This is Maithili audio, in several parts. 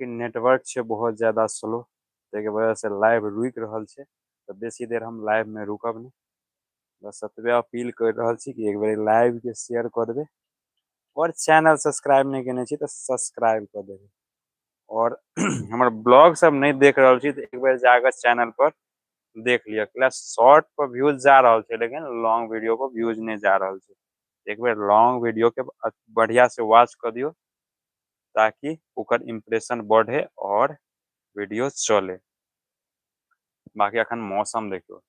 कि नेटवर्क छै बहुत ज्यादा स्लो, ताहिके वजहसँ लाइव रुकि रहल छै। तऽ बेसी देर हम लाइवमे रुकब नहि, बस एतबे अपील करि रहल छी कि एक बेर लाइवके शेयर कऽ देबै, आओर चैनल सब्सक्राइब नहि केने छी तऽ सब्सक्राइब कऽ देबै, आओर हमर ब्लॉग सब नहि देख रहल छी तऽ एक बेर जाकऽ चैनल पर देख लिअ। शॉर्ट पर व्यूज जा रहल छै लेकिन लॉन्ग वीडियो पर व्यूज नहि जा रहल छै। एक बेर लॉन्ग वीडियो के बढ़िया से वॉच कऽ दियौ ताकि ओकर इम्प्रेशन बढ़े और वीडियो चले। बाकी अखन मौसम देखियौ,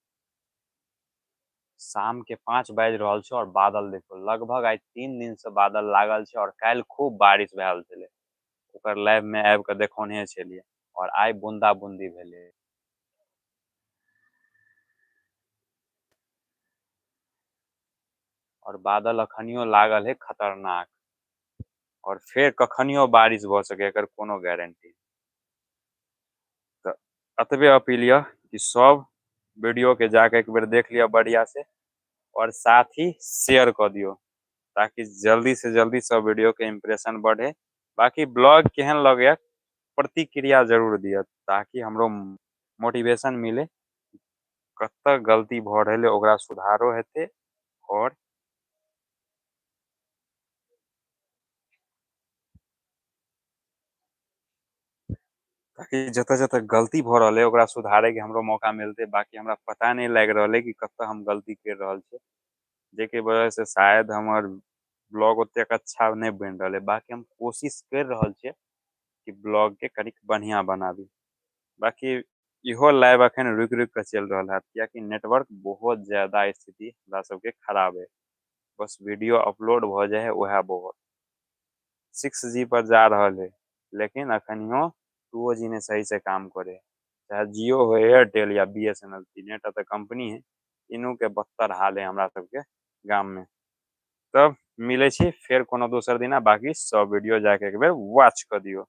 शाम के 5 बाजि रहल छै और बादल देखियौ, लगभग आइ 3 दिन से बादल लागल छै और काल्हि खूब बारिश भेल छलै, ओकर लाइव में आबि कऽ देखौने छलियै, और आइ बूंदा बूंदी भेलै। और बादल अखनियो लागल है खतरनाक, और फेर कखनियो बारिश भऽ सके, एकर कोनो गारंटी। तऽ एतबे अपील यऽ कि सब वीडियो के जाके एक बेर देख लिअ बढ़िया से, और साथ ही शेयर कऽ दियौ ताकि जल्दी से जल्दी सब वीडियो के इम्प्रेशन बढ़े। बाकी ब्लॉग केहन लगैया प्रतिक्रिया जरूर दिअ ताकि हमरो मोटिवेशन मिले, कतऽ गलती भऽ रहल है ओकरा सुधारो हेतै, और ताकि जतऽ जतऽ गलती भऽ रहल है ओकरा सुधारे के हमरो मौका मिलतै। बाकी हमरा पता नहि लागि रहल है कि कतऽ हम गलती कर रहल छी, जाहिके वजह से शायद हमर ब्लॉग ओतेक अच्छा नहि बनि रहल है। बाकी हम कोशिश कर रहल छियै कि ब्लॉग के कनिक बढ़िया बनाबी। बाकी इहो लाइव अखन रुकि रुकि कऽ चलि रहल है, कियाकि नेटवर्क बहुत ज्यादा स्थिति हमरा सबके खराब है। बस वीडियो अपलोड भऽ जाइ है वएह बहुत। 6G पर जा रहल है लेकिन अखनियो 2G ने सही से काम करे, चाहे जियो हो, एयरटेल या BSNL, तीने टा तऽ कंपनी है, तीनू के बदतर हाल है हमरा सबके गाम में। तब मिलै छी फेर कोनो दोसर दिना, बाकी सब वीडियो जाके एक बेर वॉच कऽ दियौ।